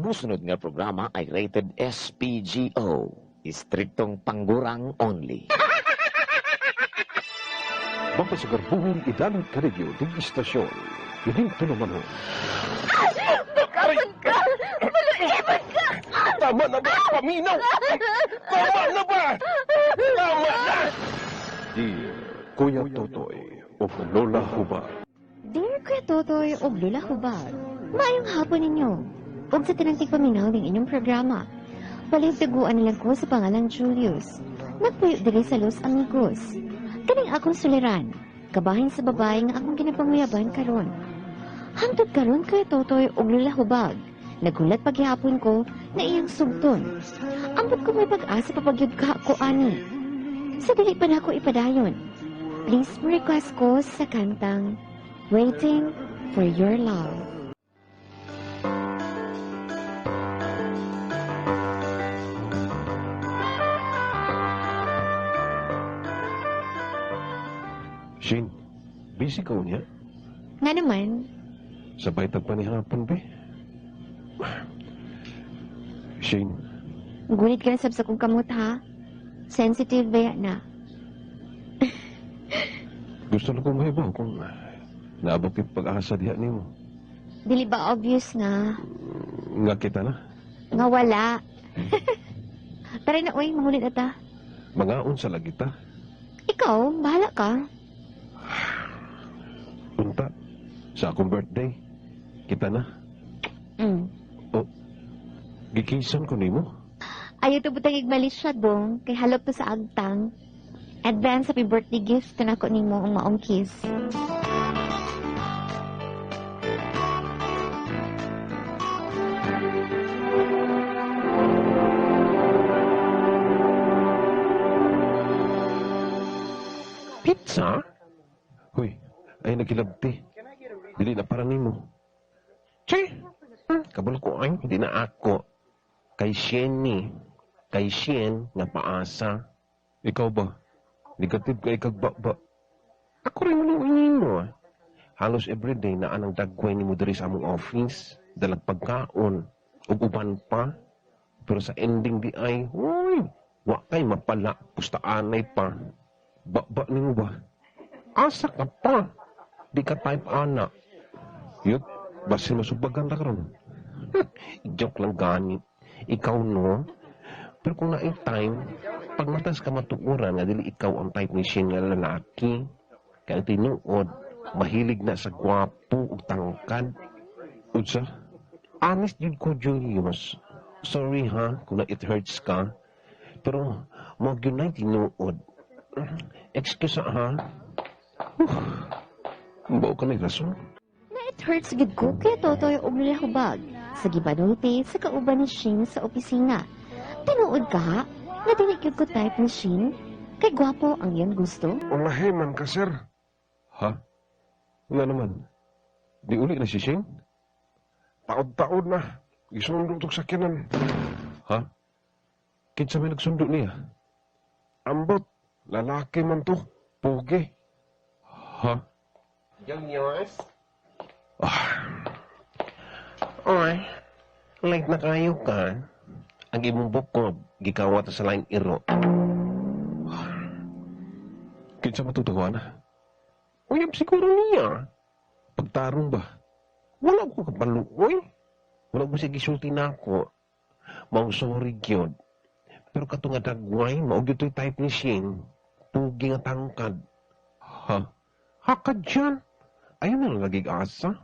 Ang musunod nga programa ay rated SPGO. Istriktong panggurang only. Mapasagarbuhong idalit ka radio di istasyon. Idinto naman ho. Aray! Ka! Maluibon ka! Tama na ba? Paminaw! Tama na ba? Tama na! Dear Kuya Totoy ug Lola Hubag. Dear Kuya Totoy ug Lola Hubag, maayong hapon ninyo. Ug sa tanang tigpaminaw ng inyong programa. Palihog-taguan nilang ko sa pangalang Julius. Nagpuyo diri sa Los Amigos. Kaning akong suliran, kabahin sa babae nga akong ginapanguyaban karon. Hangtod karon, Kuya Totoy ug Lola Hubag, naghulat paghihapon ko na iyang sugton. Ambot ko may pag-asa papagyud ka ko ani. Sa dili pa nako ipadayon, please request ko sa kantang "Waiting for Your Love." Shane, busy ka niya? Nga naman? Sabay tag panihapon, be. Shane, Gulit ka na sab sa kong kamot ha. Sensitive ba yan na? Gusto na kong mahibaw kung naabot yung pag-asa diha nimo. Dili ba obvious nga? Nga kita na. Nga wala. Tara na uy, mangulit na ta. Mga unsa lagi ta. Ikaw, bahala ka. Unta, sa akong birthday, kita na. Gikisan ko nimo. Ayaw to butang igmalis siya dong, kay halok to sa agtang. Advance happy birthday gift to nako nimo ang maong kiss. Pizza? Huy, ay nagilabti. Dili na para nimo. Che! Kabalo ko ay, hindi na ako. Kay Sheni. Kay Shen nga paasa. Ikaw ba? Negative kay kagbaba. Ako rin mo mo. Ah. Halos everyday na anang dagway nimo diri sa among office. Dalag pagkaon. Ug uban pa. Pero sa ending di ay, uy, wa kay mapala. Pustaanay pa. Ba nimo ba? Asa ka pa? Di ka type ana. Yut, basin masubagan ra karon. Joke lang gani. Ikaw no. Pero kung naay time, pag matas ka matuoran nga dili ikaw ang type ni Shane nga lalaki. Kaya ang tinuod, mahilig na sa gwapo ug tangkad. Unsa? Honest jud ko, Julius. Sorry ha, kung na it hurts ka. Pero, mo gyud na tinuod. Excuse ha. Bao ka na rason. Na it hurts gid ko, Kuya Totoy ug Lola Hubag. Sa gipanulti sa kauban ni Shane sa opisina. Tinuod ka ha? Nga dili gyud ko type ni Shane? Kay gwapo ang iyang gusto? Ulahi man ka, sir. Ha? Nga naman. Di uli na si Shane? Taod-taod na. Gisundo tog sakyanan. Ha? Kinsa may nagsundo niya? Ambot. Lalaki man to. Pugi. Ha? Julius? Ah. Oy, late na kayo ka. Ang imong bukod, gikawat sa laing iro. Kinsa matutuwa na? Uyab siguro niya. Pagtarong ba? Wala ko kapalo, oy. Wala ko siya gisulti na ako. Mao sorry gyud. Pero kato nga dagway, mao gyud to'y type ni Shane. Pugi nga tangkad. Ha? Haka dyan. Ayaw na lang lagi asa.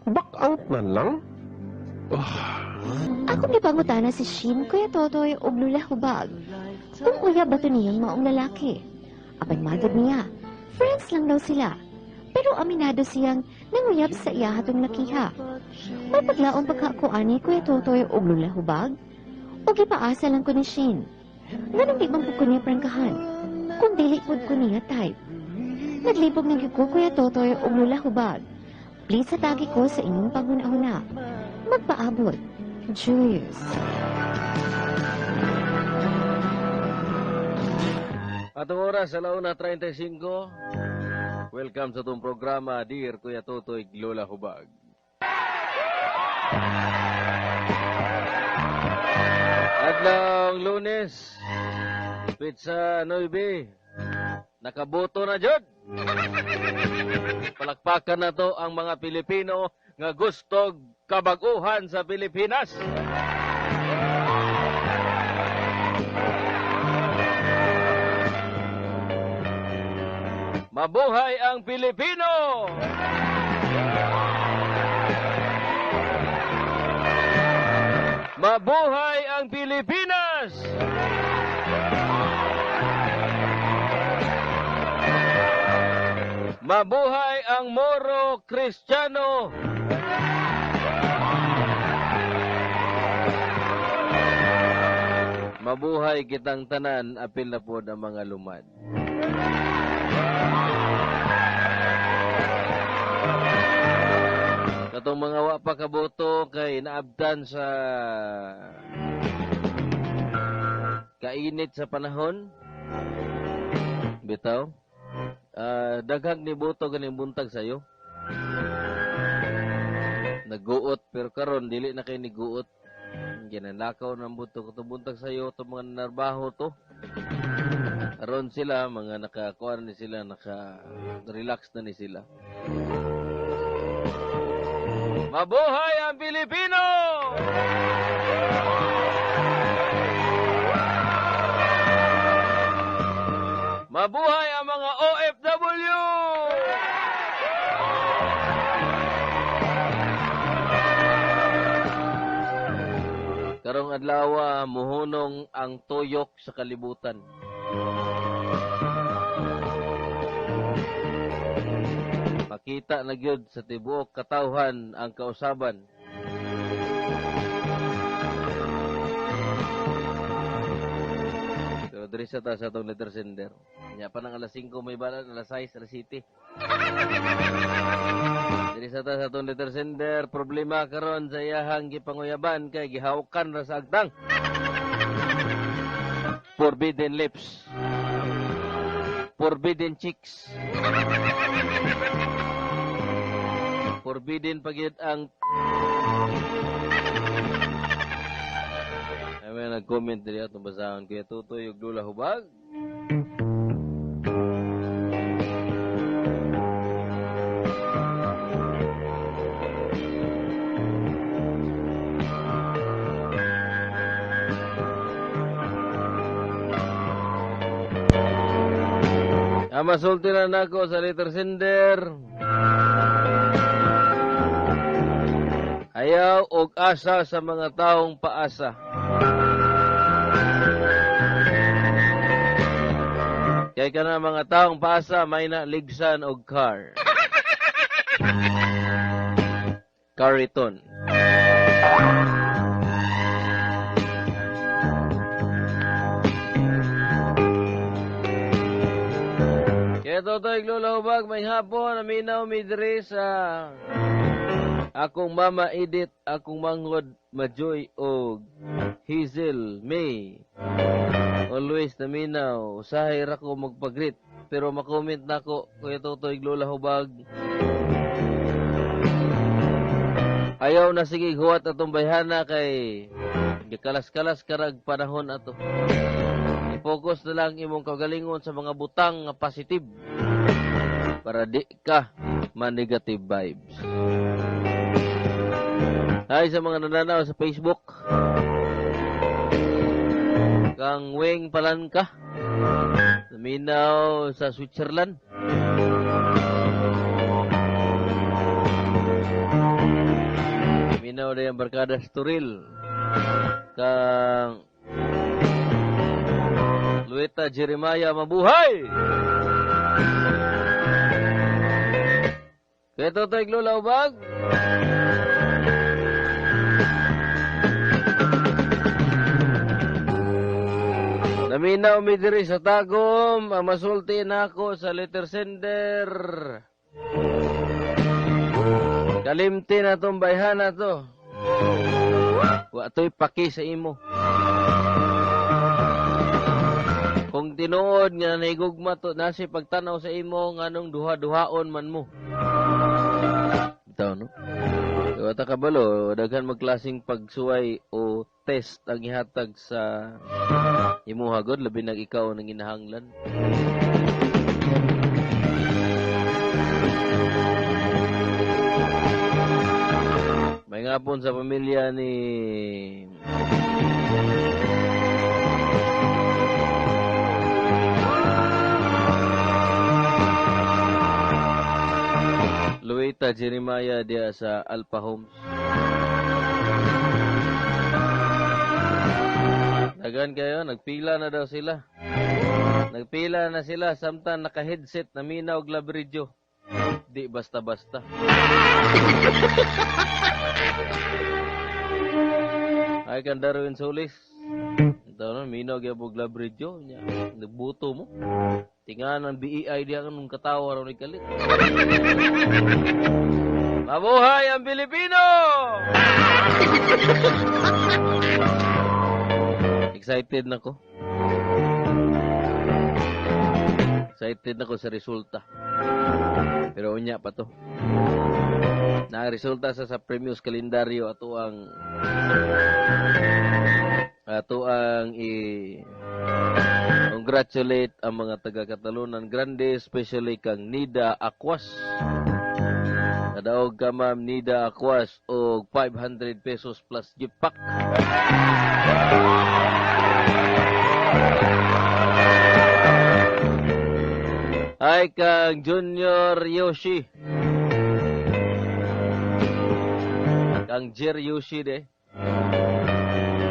Back out na lang. Ah, Akong gipangutana si Shane, Kuya Totoy ug Lola Hubag, kung uyab ba to niyang maong lalaki. Apan matod niya, friends lang daw sila. Pero aminado siyang nanguyab sa iya hatong lakiha. May paglaom pagka ko ani, Kuya Totoy ug Lola Hubag? O gipaasa lang ko ni Shane? Nganong di man pud ko niya prangkahan? Kung dili pud ko niya type. Naglibog ng ko, Kuya Totoy ug Lola Hubag. Please hatagi ko sa inyong paghuna-huna. Magpaabot. Julius. Atong oras, 1:35. Welcome sa itong programa, Dear Kuya Totoy, Lola Hubag. Karong Lunes, petsa 9, nakaboto na jud. Palakpakan na to ang mga Pilipino nga gustog kabaguhan sa Pilipinas. Mabuhay ang Pilipino! Mabuhay ang Pilipinas! Mabuhay ang Moro Kristiyano! Mabuhay kitang tanan, apil na po ang mga lumad. Katong mga wa pa kaboto kay naabdan sa kainit sa panahon. Bitaw. Daghang ni boto ganing buntag sayo. Naguot pero karon dili na kay niguot. Ginanakaw ng buto katong buntag sayo to mga narbaho to. Aron sila mga nakakuan ni sila, naka-relax na ni sila. Mabuhay ang Pilipino! Mabuhay ang mga OFW! Karong adlaw muhunong ang tuyok sa kalibutan. Makita na gyud sa tibuok katawhan ang kausaban. Pero diri sa ta sa atong letter sender. Nya pa nang alas 5 may balan, alas 6, alas 7. Diri sa ta sa atong letter sender, problema karon sa iyahang gipanguyaban kay gihawkan ra sa agtang. Forbidden lips. Forbidden cheeks. Forbidden pagid ang ay may nag-comment diri atong basahon kuya Tutoy ug Lula Hubag. Masulti na nako sa letter sender. Ayaw og asa sa mga taong paasa. Kay kana mga taong paasa may na ligsan og car. Cariton. Kaya Totoy Lola Hubag, may hapon, aminaw mi diri sa akong mama Edith, akong manghod Majoy og Hazel May. Always naminaw, usahay ra ko magpagrit, pero makomment nako Kuya Totoy Lola Hubag. Ayaw na sige huwat atong bayhana kay gikalas-kalas karag panahon ato. I-focus na lang imong kagalingon sa mga butang nga positive para di ka ma-negative vibes. Hi sa mga nananaw sa Facebook. Kang Weng Palanka, naminaw sa Switzerland. Naminaw na yung barkada sa Turil. Kang Lueta Jeremiah, mabuhay! Kaya Totoy Lola Hubag. Naminaw mi diri sa Tagum, ang masulti nako sa letter sender. Kalimti na tong bayhana to. Wa to'y paki sa imo. Kung tinuod nga nahigugma to, nasi pagtanaw sa imo nganong duha-duhaon man mo. Bitaw, no? Wa ta kabalo, daghan magklaseng pagsuway o test ang ihatag sa imuha god, labi nag ikaw nang ginahanglan. May ngapon sa pamilya ni Luita Jeremiah diya sa Alpha Homes. Dagan kayo, nagpila na daw sila. Nagpila na sila samtang naka-headset na minaw og Love Radio. Di basta-basta. Ay kan Darwin Solis. Ito no, minaw gyud og Love Radio nya. Nagbuto mo. Tingan ang BEI diya nung katawa raw ni kalit. Mabuhay ang Pilipino! Excited na ko. Excited na ko sa resulta. Pero unya pa to. Na resulta sa Premios Kalendaryo ato ang i-congratulate ang mga taga Catalunan Grande, especially kang Nida Aquas. Nadaog ka ma'am Nida Aquas og 500 pesos plus gift pack. Ay kang Junior Yoshi. Kang Jer Yoshi de.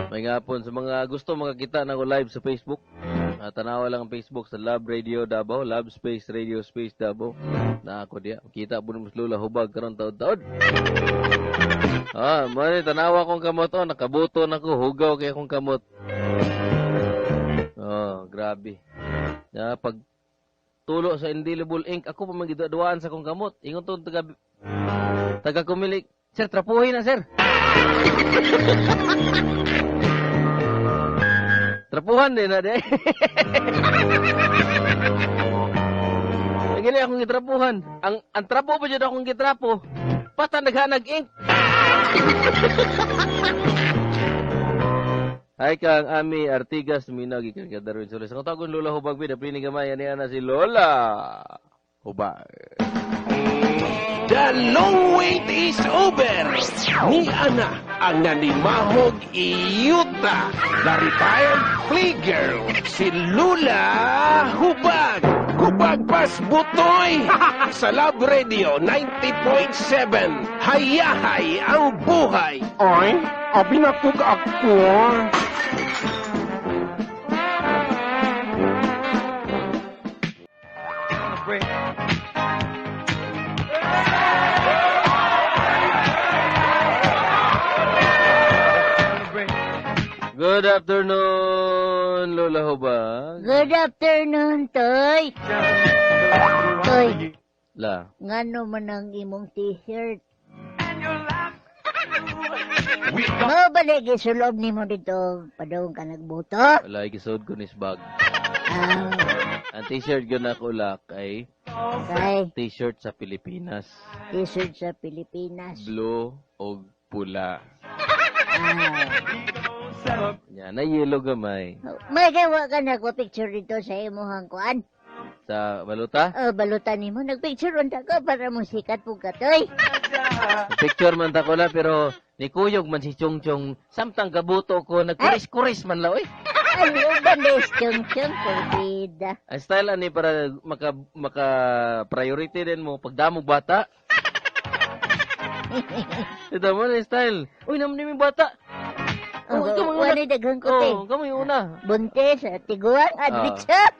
May ngapon sa mga gusto makakita na ko live sa Facebook. Tanawa lang ang Facebook sa Love Radio Davao, Love Space Radio Space Davao. Na ako diya. Kita po naman Lola Hubag karon taod-taod. Ah, mali tanawa kong kamot oh, nakabuto na ko, hugaw kay akong kamot. Oh, grabe. Na pag tulo sa indelible ink, ako pa magiduan sa akong kamot. Ingon tong taga kumilik. Sir, trapuhin na, sir. Trapuhan din na, di. Ang gini akong gitrapuhan. Ang trapo pa dyan akong gitrapo. Pata naghanag ink. Ay kang Ami Artigas, minagi kang Darwin Solis. Ang tagon Lola Hubag, bida, pinig gamay, ani ana si Lola Hubag. The long wait is over. Ni Ana ang nanimahog iyuta. The retired playgirl, si Lola Hubag. Hubag pas butoy. Sa Love Radio 90.7. Hayahay ang buhay. Ay, abi na kog ako. Good afternoon, Lola Hubag. Good afternoon, Toy. Toy. La. Ngano man ang imong t-shirt? Mo balik gisulob nimo dito, padung ka nagbuto? Wala, gisod ko nis bag. Ang t-shirt ko na kulak ay t-shirt sa Pilipinas. T-shirt sa Pilipinas. Blue o pula. Yan, na yellow gamay. May gawa ka na ko picture dito sa imuhang kuan. Sa baluta? Oh, baluta nimo. Nagpicture unta ko para mo sikat po ka, Toy. Picture man ta ko la, pero nikuyog man si Chong Chong. Samtang gabuto ko, nagkuris-kuris man la, oy. Ano ba ni Chong Chong? Kurbida. Ang style ani para maka priority din mo pagdamog bata. Ito mo na style. Uy, naman yung bata. Oh, wala daghang kote. Oh, kamo yung una. Buntis, tiguang, adventure.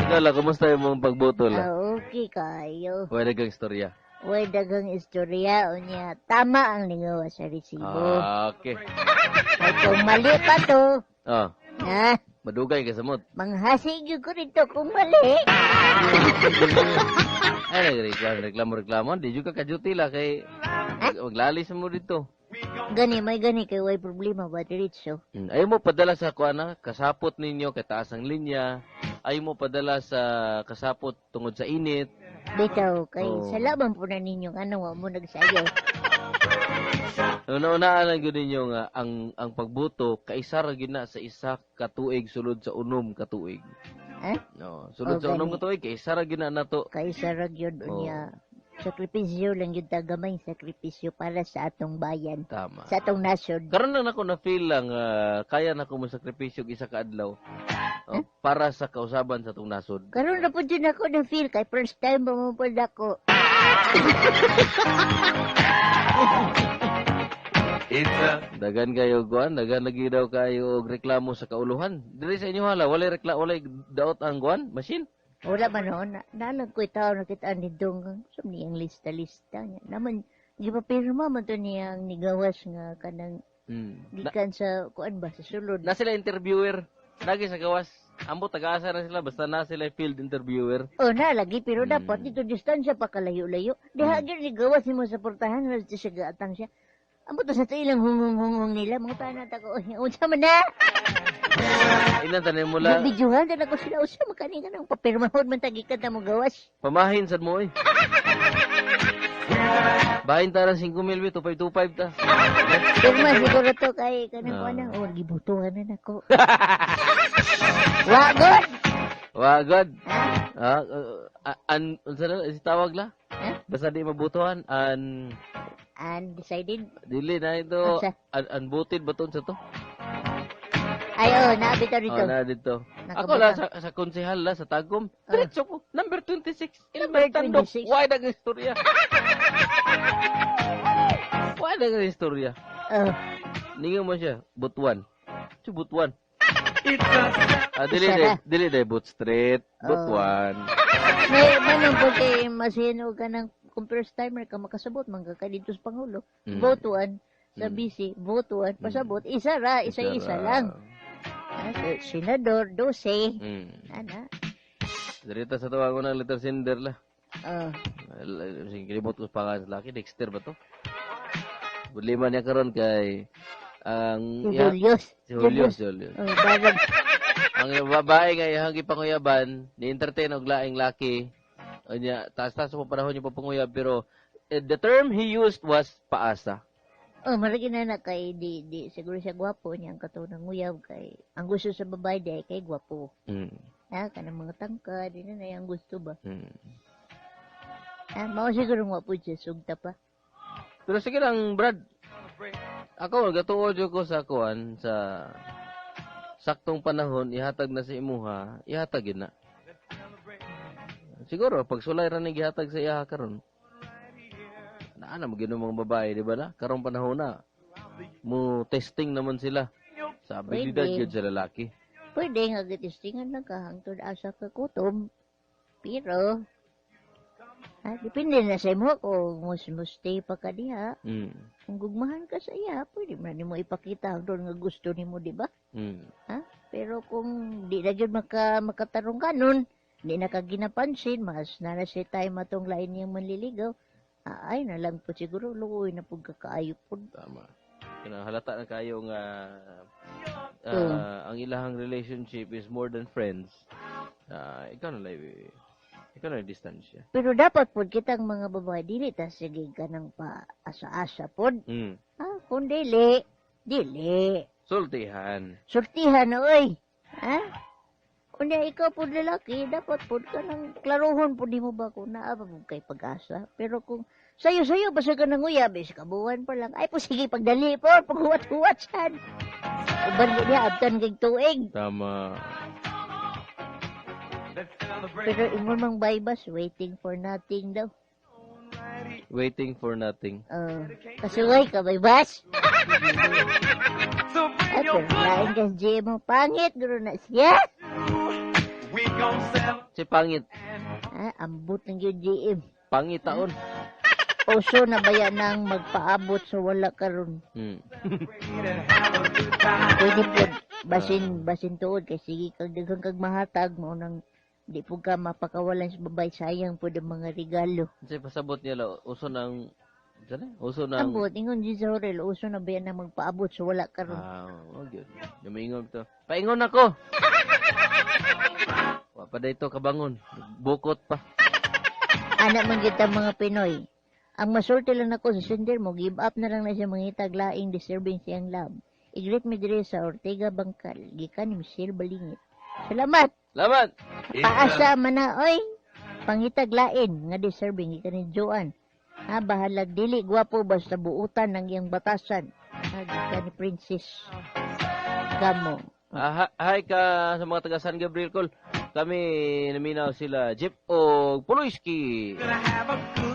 Ikaw lang, kumusta yung mong pagbuto lang? Okay kayo. Wala daghang istorya. Wala daghang istorya. Unya, tama ang lingawa sa resibo. Okay. Ay, kung mali pa to. Ah. Ha? Madugay ka samot. Manghasig ko rito kung mali. Ay, nagreklamo, reklamo. Di juga ka-duty la kay maglalis mo dito. Gani, may gani kay way problema ba diretso. Ayaw mo padala sa kuan na kasapot ninyo kay taas ang linya. Ayaw mo padala sa kasapot tungod sa init. Bitaw kay salaman po na ninyo ano wa mo nagsayo. Una-unaan lang gyud ninyo nga ang pagbuto kaisa ra gyud na sa isa ka tuig sulod sa 6 ka tuig. Eh? No, sulod O, sa 6 gani. ka tuig kaisa ra gyud na nato. Kaysa ra gyud unya. Sakripisyo lang gyud ta gamay, sakripisyo para sa atong bayan, Tama. sa atong nasod. Karon lang nako na feel lang kaya na ko mosakripisyo og isa ka adlaw, oh, para sa kausaban sa atong nasod. Karon na pud jud ako na feel kay first time ba mo pud ako. Dagan kayo kuan, dagan lagi daw kayo og reklamo sa kauluhan. Diri sa inyo hala, walay walay daot ang kuan, machine. Wala man noon, na, naalang ko'y tao nakitaan ni Dong, sa niyang lista-lista niya. Naman, gipapirma man to niyang nigawas nga kanang gikan sa kuan ba sa sulod. Na sila interviewer. Lagi sa gawas. Ambot taga-asa na sila basta na sila field interviewer. Oh, na lagi pero dapat dito distansya pa kalayo-layo. Diha gyud ni gawas nimo sa portahan wala dito siya gaatang siya. Ambot sa ilang hungong-hungong nila, mga tanan ta ko. Unsa man na? Ilan tanin mo la Videohan na ko sila usa man kani kanang papirmahon man ta gikan ta mo gawas. Pamahin sad mo eh. Bahin ta lang 5 mil, 2525 ta. Pirma siguro to kay kanang kuan na, oh, gibutuhan na nako. Wa god. Wa god. Ha? Ah, an unsa na si tawag la? Ha? Basta di mabutuhan an Undecided. Dili na ito. Unsa? An unvoted ba to sa to? Ay, oh, naabi to dito. Oh, na dito. Nakabutang. Ako la sa konsehal la sa Tagum. Diretso ko. Number 26. Number Elmer Tandok. 26. Why ang istorya? Why ang istorya? Oh, Ningon mo siya, Butuan. Si Butuan. Ah, dili Isa de, na. dili de Boot Street, Butuan. May manong po kay masino ka ng kung first timer ka makasabot man ka dito sa pangulo. Vote one sa BC, vote one pasabot, isa ra, isa-isa ra. lang. Ah, so, senador, 12. Ana. Dirita sa tawag ko ng letter sender la. Oh. Sige, kilimot ko sa pangalan sa laki, Dexter ba to? Problema niya karon kay ang Si Julius. Si Julius, Julius. Oh, barag. Ang babae nga iyang gipanguyaban, ni-entertain og laing laki. Unya, taas-taas mo panahon yung pagpanguyab pero the term he used was paasa. Oh, maragi na na kay di siguro siya gwapo niya ang katong nguyab kay ang gusto sa babae di kay gwapo. Ha, kanang mga tangka, di na na ang gusto ba. Ah, mao siguro gwapo siya sugta pa. Pero sige lang, Brad. Ako, gatuo jud ko sa kuan sa saktong panahon ihatag na sa imuha, ihatag yun na. Siguro pag sulay ra ni gihatag sa iya karon. Naa na mo mga babae, di ba na? Karong panahon na. Mo testing naman sila sa abilidad Pwede. gyud sa lalaki. Pwede nga gitistingan lang ka hangtod asa ka kutob. Pero depende na sa imo kung mus stay pa ka diha. Kung gugmahan ka sa iya, pwede man nimo ipakita hangtod nga gusto nimo, di ba? Ha? Pero kung di na gyud makatarong ka nun, di na ka ginapansin, mas na na siya time atong lain niyang manliligaw. Ah, ay na lang po siguro, luoy na pud ka kaayo pud. Tama. Kinahalata na kayo nga ang ilahang relationship is more than friends. Ikaw na lang, ikaw na distansya. Pero dapat pud kitang mga babae dili ta sige ka nang pa asa-asa pud. Ah, kung dili, dili. Sultihan. Sultihan oy. Ha? Unya ikaw pud lalaki, dapat pud ka nang klarohon pud nimo ba kung naa pa pud kay pag-asa. Pero kung sayo-sayo basta ka nang uyab, is kabuwan pa lang. Ay po sige pagdali po, paghuwat-huwat sad. Uban gid niya abtan kay tuig. Tama. Pero ingon mang baybas, waiting for nothing daw. Waiting for nothing. Oh, kasuway ka baybas. Ay, pero lain ka sa GM mo. Pangit, guro na siya. Si pangit. Ah, ambot ng yung GM. Pangit taon. Uso na baya nang magpaabot sa wala karon. Pwede po, basin tuod kay sige kag daghang kag mahatag mo nang di po ka mapakawalan sa babay, sayang po ang mga regalo. Kasi pasabot niya la, uso ng, saan eh? Uso ng, Ambot, ingon di sa Horel, uso na baya nang magpaabot sa wala karon. Ah, oh, good. Lumingon to. Paingon ako! Wa pa dito kabangon. Bukot pa. Anak man kita mga Pinoy. Ang masulti lang nako sa sender mo, give up na lang na siya mangitag laing deserving siyang love. I-greet mi diri sa Ortega Bangkal, gikan ni Michelle Balingit. Salamat. Salamat. Paasa man na oy. Pangitag lain nga deserving gikan ni Joan. Ha, bahalag dili gwapo basta buutan ng iyang batasan. Ha, gikan ni Princess Gamo. Hi ka sa mga taga San Gabriel Col. Kami naminaw sila Jeep o Puloyski.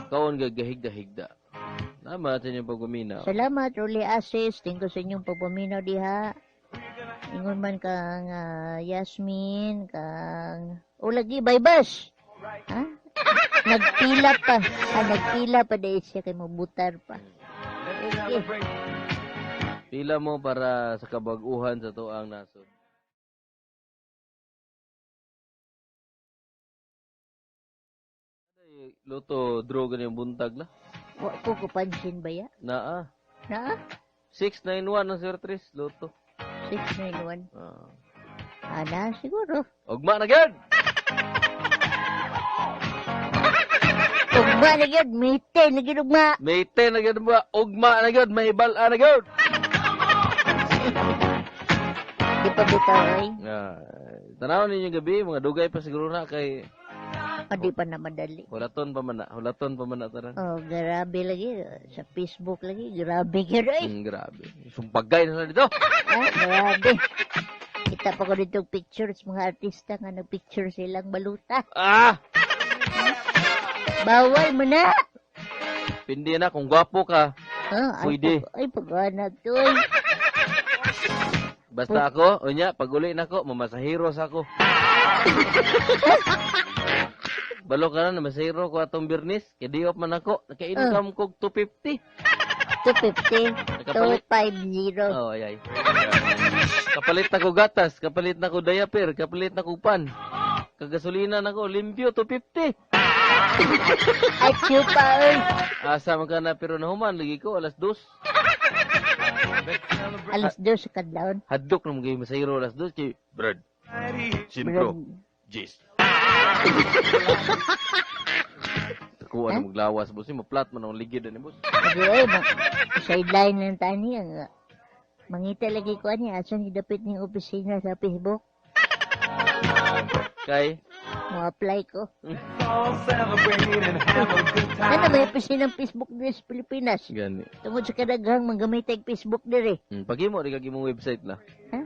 Kaon gagahigda-higda. Salamat sa inyong pagpaminaw. Salamat, Rolly Asis. Thank you sa inyong pagpaminaw diha. Ingon man kang Yasmin, kang... O lagi, bye-bye. Ha? Nagpila pa. Nagpila pa dahil siya kay mabutar pa. Okay. Pila mo para sa kabag-uhan sa tuang nasod. Luto, draw ganyan buntag la. Wa ko kupansin ba ya? Naa. Naa? 691 ang Sir Tris, luto. 691? Ana, siguro. Ugma na gyud! Ugma na gyud! May 10 na gyud ugma! May 10 na gyud ba? Ugma na gyud! May bal-a na gyud! Di pa bitaw ay. Tanaw ninyo gabi, mga dugay pa siguro na kay... Di pa na madali. Hulaton pa man na. Hulaton pa man na tanan. Oh, grabe lagi. Sa Facebook lagi. Grabe gyud ay. Grabe. Sumpagay na sila dito. Grabe. Kita pa ko dito pictures mga artista nga nagpicture silang baluta. Ah! Bawal mo na. Pindi na kung gwapo ka. Pwede. Ay, pag-anag to. Basta ako, unya, pag uli na ko, mamasahiros ako. Balo ka na, namasahiro ko atong Birnis. Kaya di off man ako. Naka-income kog 250. 250? 250. Oh, ay, ay. Kapalit na ko gatas, kapalit na ko diaper, kapalit na ko pan. Kagasolina na ko, limpyo, 250. Ay, chupa, oy. Asa man ka na, pero nahuman, lagi ko, alas 2. Alas 2 sa kadlawon. Hadlok na mga masahiro, alas 2. Kay, Brad, Sinpro, Jis. Kuha na maglawas, boss. Maplat man ang ligid na ni, boss. Ay, sideline lang tani. Mangita lagi ko niya. Asan idapit ng opisina sa Facebook? Kay? Mo-apply ko. Ano may opisina ng Facebook diri sa Pilipinas? Gani. Tungod sa kadaghang manggamit ang Facebook diri. Pagimo rin kag imong website la. Ha?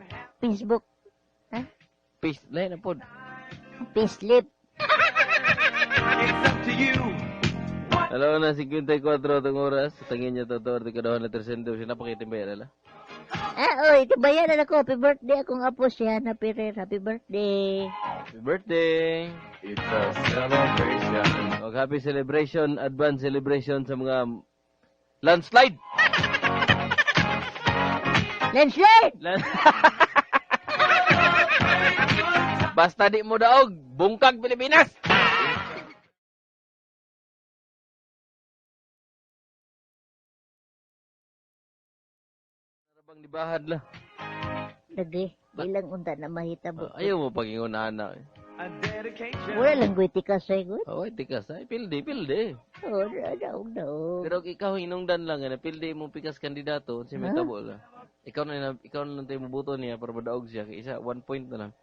Facebook. Ha? Face lain na pod. Payslip. It's up to you. Hello na 54 atong oras. Tangin niya to to kadawan na tersendo siya napakitimbayan ala. Oy, timbayan na ako. Happy birthday akong apo si Hannah Ferrer. Happy birthday. Happy birthday. It's a celebration. Og happy celebration, advance celebration sa mga landslide. Landslide. Basta di mo daog, bungkag Pilipinas. Bang nibahad la. Lagi, ilang unta na mahitabo. Ayaw mo pagingon na. Wala lang go'y tikas ay good. Oo, tikas ay. Pildi, pildi. Oo, daog, daog. Pero ikaw hinungdan lang, na pildi mong pikas kandidato, si may tabo la. Ikaw na lang tayo mabuto niya para madaog siya. Kaya isa, 1 point na lang.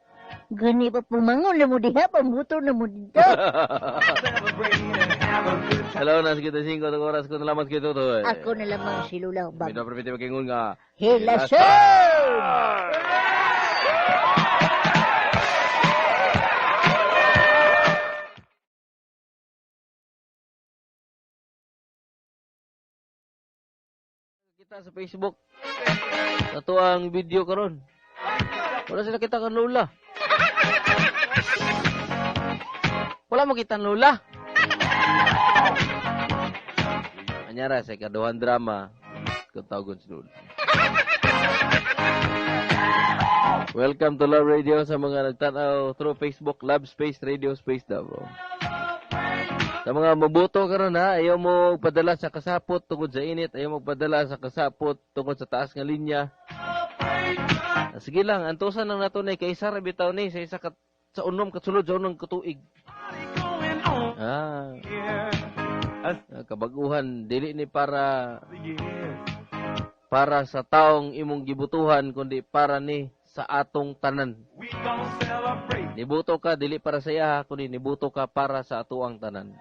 Gani pa pumangon na mo diha, pamuto na mo dito. Hello, nasa kita 5 ng oras ko nalaman kita to. Ako na lamang si Lula Hubag. May dapat pwede nga. Hilason! Kita sa Facebook. Ato ang video karon. Wala sila kita kan Lola. Wala mo kita Lola. Anyara sa ikaduhang drama, katawagon si Lola. Welcome to Love Radio sa mga nagtanaw through Facebook, Love Space Radio Space Davao. Sa mga mabuto karon ha, ayaw mo padala sa kasapot tungod sa init, ayaw mo padala sa kasapot tungod sa taas nga linya. Sige lang, antusan lang nato ni kaysa ra bitaw ni sa isa ka sa unom kasulod sa unong katuig. Ah. Kabaguhan dili ni para para sa taong imong gibutuhan kundi para ni sa atong tanan. Nibuto ka dili para sa iya kundi nibuto ka para sa atoang tanan.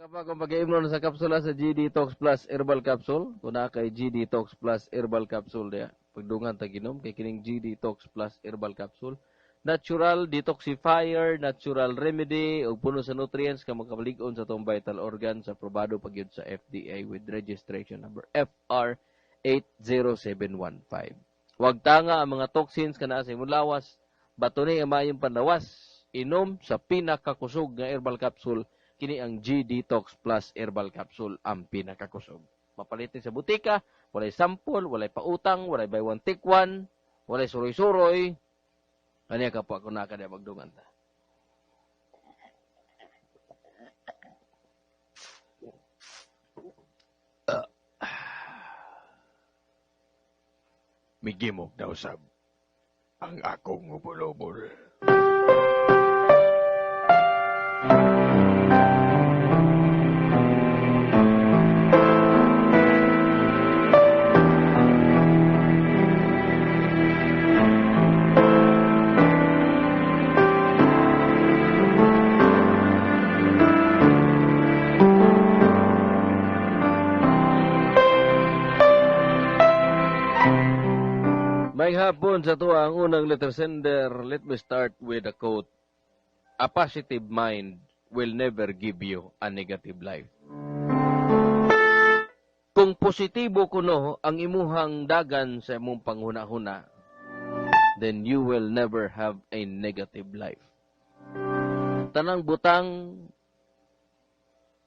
Kapag kung pag-iimnon sa kapsula sa G-Detox Plus Herbal Capsule, kung naa kay G-Detox Plus Herbal Capsule diya, pagdungan ta ginom kay kining G-Detox Plus Herbal Capsule, natural detoxifier, natural remedy, ug puno sa nutrients ka makapalig-on sa atong vital organs, aprobado pa gyud sa FDA with registration number FR 80715. Wag tanga ang mga toxins kana sa imong lawas, bato ni ang maayong panlawas. Inom sa pinakakusog nga herbal capsule, kini ang G-Detox Plus Herbal Capsule ang pinakakusog. Mapalitin sa butika, walay sample, walay pautang, walay buy one take one, walay suroy-suroy. Kaniya kapwa ko na kaniya magdungan ta. Migimok daw sab ang akong ubol-ubol. May hapon sa tuwa ang unang letter sender. Let me start with a quote. A positive mind will never give you a negative life. Kung positibo kuno ang imuhang dagan sa imong panghuna-huna, then you will never have a negative life. Tanang butang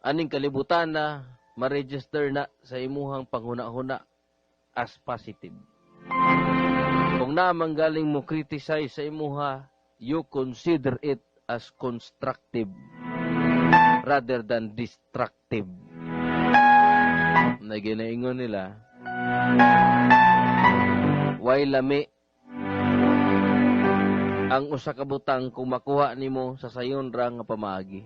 aning kalibutan na ma-register na sa imuhang panghuna-huna as positive. Kung naman galing mo criticize sa imuha, you consider it as constructive rather than destructive. Na ginaingon nila, why lami ang usa ka butang kung makuha nimo sa sayon ra nga pamaagi.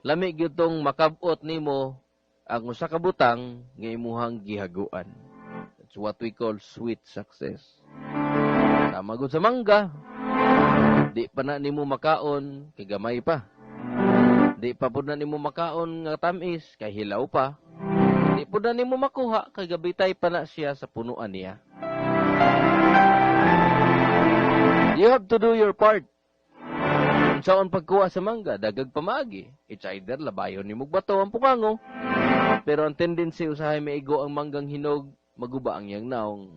Lami gyud tong makab-ot nimo ang usa ka butang nga imuhang gihaguan. That's what we call sweet success. Tama gud sa mangga. Di pa na nimo makaon kay gamay pa. Di pa pud na nimo makaon nga tamis kay hilaw pa. Di pud na nimo makuha kay gabitay pa na siya sa punuan niya. You have to do your part. Unsaon pagkuha sa mangga, dagag pamaagi. It's either labayon nimo bato ang pukango. Pero ang tendency usahay maigo ang manggang hinog, maguba ang iyang naong,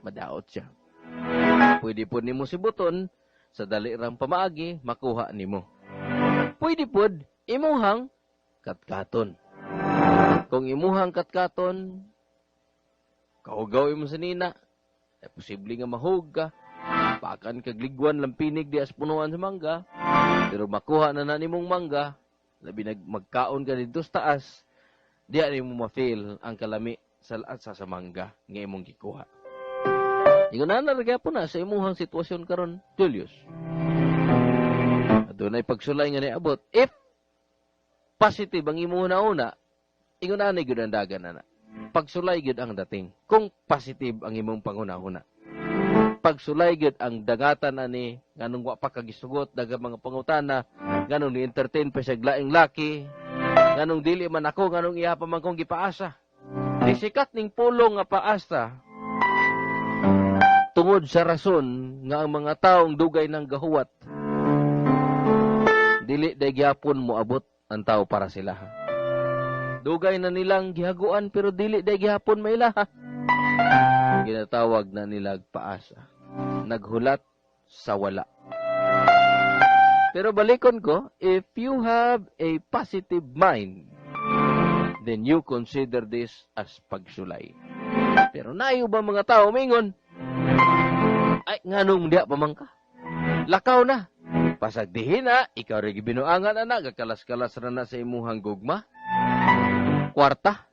madaot siya. Pwede po nimo sibuton, sa dali rang pamaagi, makuha nimo. Pwede pod imuhang katkaton. Kung imuhang katkaton, kahugaw imo sa nina, ay posible nga mahug ka, pakan kag ligwan lampinig di as punuan sa mangga, pero makuha na na nimong mangga, labi nag magkaon ka dito sa taas, diya nimo ma-feel ang kalami sa sa mangga nga imong gikuha. Ingon na po na sa imuhang sitwasyon karon, Julius. Adunay pagsulay nga niabot. If positive ang imuhang nauna, ingon na gyud ang dagan ana. Pagsulay gyud ang dating kung positive ang imong panghuna-huna. Pagsulay gyud ang dangatan ani nganong wa pa kagisugot daghang mga pangutana, nganong ni-entertain pa siya laing laki, nganong dili man ako, nganong iya pa man kong gipaasa. Di sikat ning pulong nga paasa tungod sa rason nga ang mga taong dugay ng gahuwat dili day gyapon moabot ang tao para sila. Dugay na nilang gihaguan pero dili day gihapon mailaha. Ginatawag na nilag paasa. Naghulat sa wala. Pero balikon ko, if you have a positive mind, then you consider this as pagsulay. Pero nayo ba mga tao mingon? Ay, nganong diya pamangka? Lakaw na. Pasagdihin na, ikaw rin gibinuangan na, gakalas-kalas ra na sa imuhang gugma, kwarta,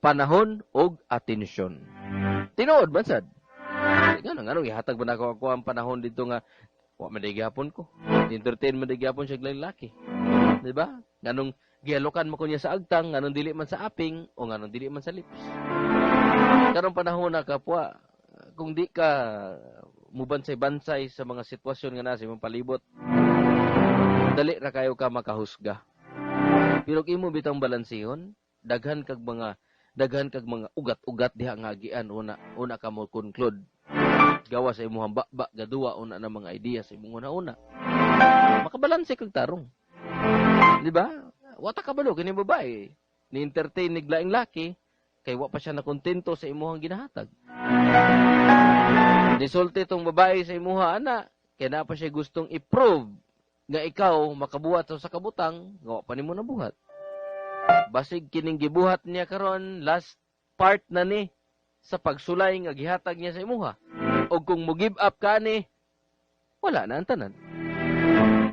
panahon, og atensyon. Tinuod man sad. Nganong ihatag ba na ako ang panahon dito nga Wa man gihapon ko. Entertain man gihapon siya og laki. Di ba? Nganong gialokan mo ko niya sa agtang, nganong dili man sa aping, o nganong dili man sa lips. Karong panahon na kapwa, kung di ka mubansay-bansay sa mga sitwasyon nga nasa imong palibot, dali ra kayo ka makahusga. Pero kung imo bitang balansihon, daghan kag mga ugat-ugat diha nga agian una una ka mo conclude. Gawa sa imong baba gaduwa una na mga ideya sa imong una-una. Makabalanse kag tarong. Di ba? Wa ta kabalo kini babae. Ni-entertain nig laing laki kay wa pa siya nakontento sa imuhang ginahatag. Nisulti tong babae sa imuha ana kay naa pa siya gustong i-prove nga ikaw makabuhat sa kabutang nga wa pa nimo nabuhat. Basig kining gibuhat niya karon last part na ni sa pagsulay nga gihatag niya sa imuha. Og kung mo give up ka ni, wala na ang tanan.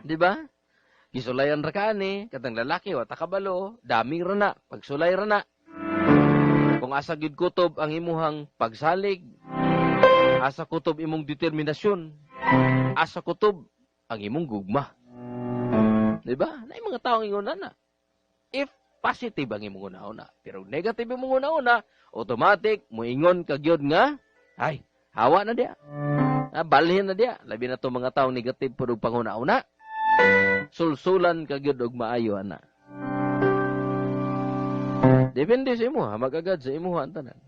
Di ba? Gisulayan ra ka ni, katang lalaki wa ta kabalo, daming ra na, pagsulay ra na. Kung asa gyud kutob ang imuhang pagsalig, asa kutob imong determinasyon, asa kutob ang imong gugma. Di ba? Naay mga taong ingon na. If positive ang imong una-una, pero negative imong una-una, automatic moingon ka gyud nga ay hawa na diya. Ah, balhin na diya. Labi na to mga taong negative pud og panguna-una. Sulsulan ka gyud og maayo ana. Depende sa imo, ha, magagad sa imo ang tanan.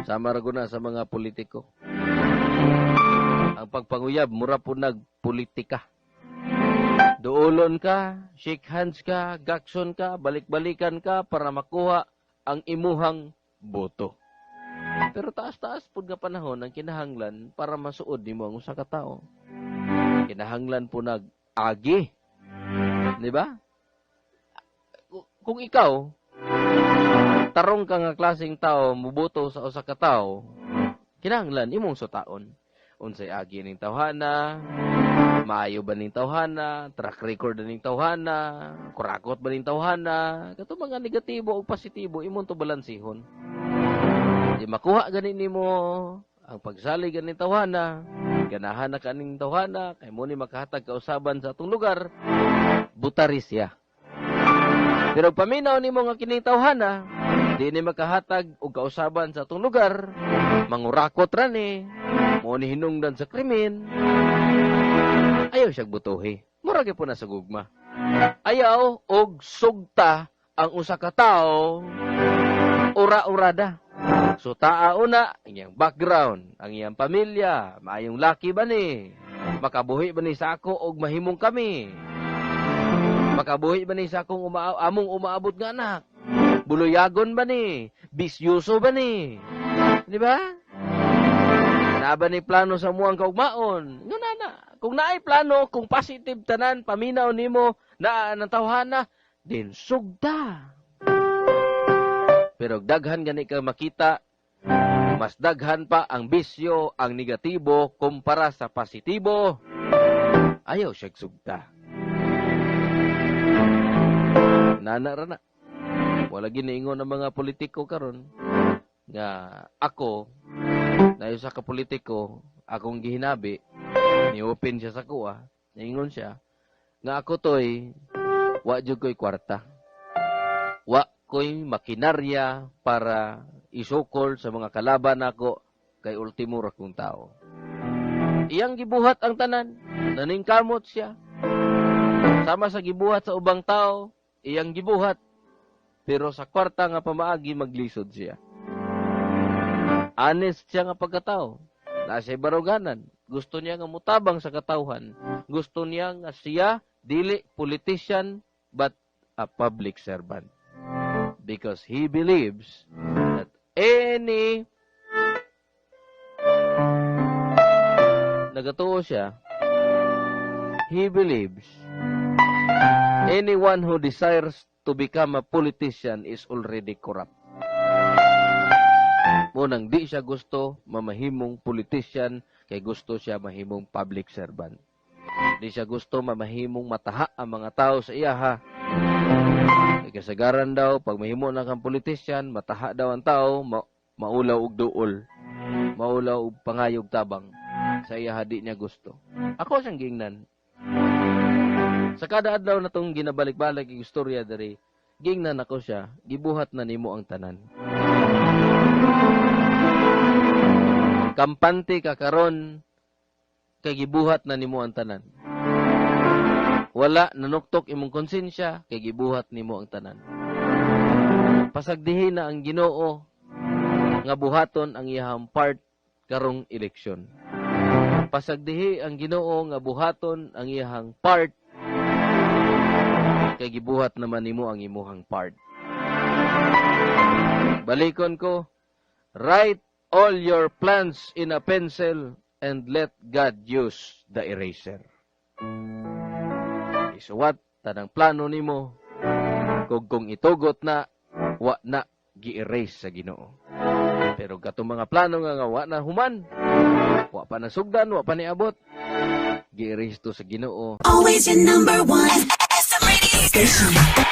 Sama ra guna sa mga politiko. Ang pagpanguyab mura po nagpolitika. Duolon ka, shake hands ka, gakson ka, balik-balikan ka para makuha ang imuhang boto. Pero taas-taas pud nga panahon ang kinahanglan para masuod nimo ang usa ka tawo. Kinahanglan po nag agi. Di ba? Kung ikaw tarong ka nga klaseng tao muboto sa usa ka tawo, kinahanglan imong sutaon. Unsay agi ning tawhana, maayo ba ning tawhana, track record na ning tawhana, kurakot ba ning tawhana, kato mga negatibo o positibo imong to balansihon. Di makuha gani nimo ang pagsalig ganing tawhana, ganahan na kaning tawhana, kay mo ni makahatag kausaban sa atong lugar, butari siya. Pero paminaw nimo nga kining tawhana, di ni makahatag og kausaban sa atong lugar, mangurakot ra ni, mo ni hinungdan sa krimen, ayaw siyang butuhi. Mura gyud po na sa gugma. Ayaw og sugta ang usa ka tawo, ura-urada. So taa una, ang iyang background, ang iyang pamilya, maayong laki ba ni? Makabuhi ba ni sa ako og mahimong kami? Makabuhi ba ni sa akong among umaabot nga anak? Buluyagon ba ni? Bisyuso ba ni? Di ba? Naa ba ni plano sa muang kaugmaon? Nga na. Kung naay plano, kung positive tanan, paminaw nimo, naa ng tawhana, din sugda. Pero daghan gani ka makita, mas daghan pa ang bisyo, ang negatibo, kumpara sa positibo. Ayaw siya sugda. Nana ra na. Wala giniingon ang mga politiko karon nga ako, na usa ka politiko, akong gihinabi, ni-open siya sa kuha, niingon siya, nga ako toy, wa jud ko'y kwarta. Wa ko'y makinarya para isukol sa mga kalaban nako kay ultimo ra kong tao. Iyang gibuhat ang tanan, naningkamot siya. Sama sa gibuhat sa ubang tao, iyang gibuhat. Pero sa kwarta nga pamaagi, maglisod siya. Honest siya nga pagkatao. Naa siya'y baruganan. Gusto niya nga mutabang sa katawhan. Gusto niya nga siya, dili politician, but a public servant. Because he believes that any nagatuo siya, he believes anyone who desires to become a politician is already corrupt. Munang di siya gusto mamahimong politician, kay gusto siya mahimong public servant. Di siya gusto mamahimong mataha ang mga tao sa iyaha. Kay kasagaran daw, pag mahimo na kang politician, mataha daw ang tao, maulaw og duol, maulaw og pangayog tabang. Sa iya di niya gusto. Ako siyang giingnan. Sa kada adlaw na tong ginabalik-balik yung istorya diri, giingnan ako siya, gibuhat na nimo ang tanan. Kampante ka karon kay gibuhat na nimo ang tanan. Wala nanuktok imong konsensya kay gibuhat nimo ang tanan. Pasagdihin na ang Ginoo nga buhaton ang iyahang part karong eleksyon. Pasagdihi ang Ginoo nga buhaton ang iyahang part kay gibuhat naman nimo ang imuhang part. Balikon ko, write all your plans in a pencil and let God use the eraser. Isuwat tanang plano nimo kung itugot na wa na gi-erase sa Ginoo. Pero katong mga plano nga wa na human, wa pa nasugdan, wa pa niabot, gi-erase to sa Ginoo. Always your number one. SM Radio Station.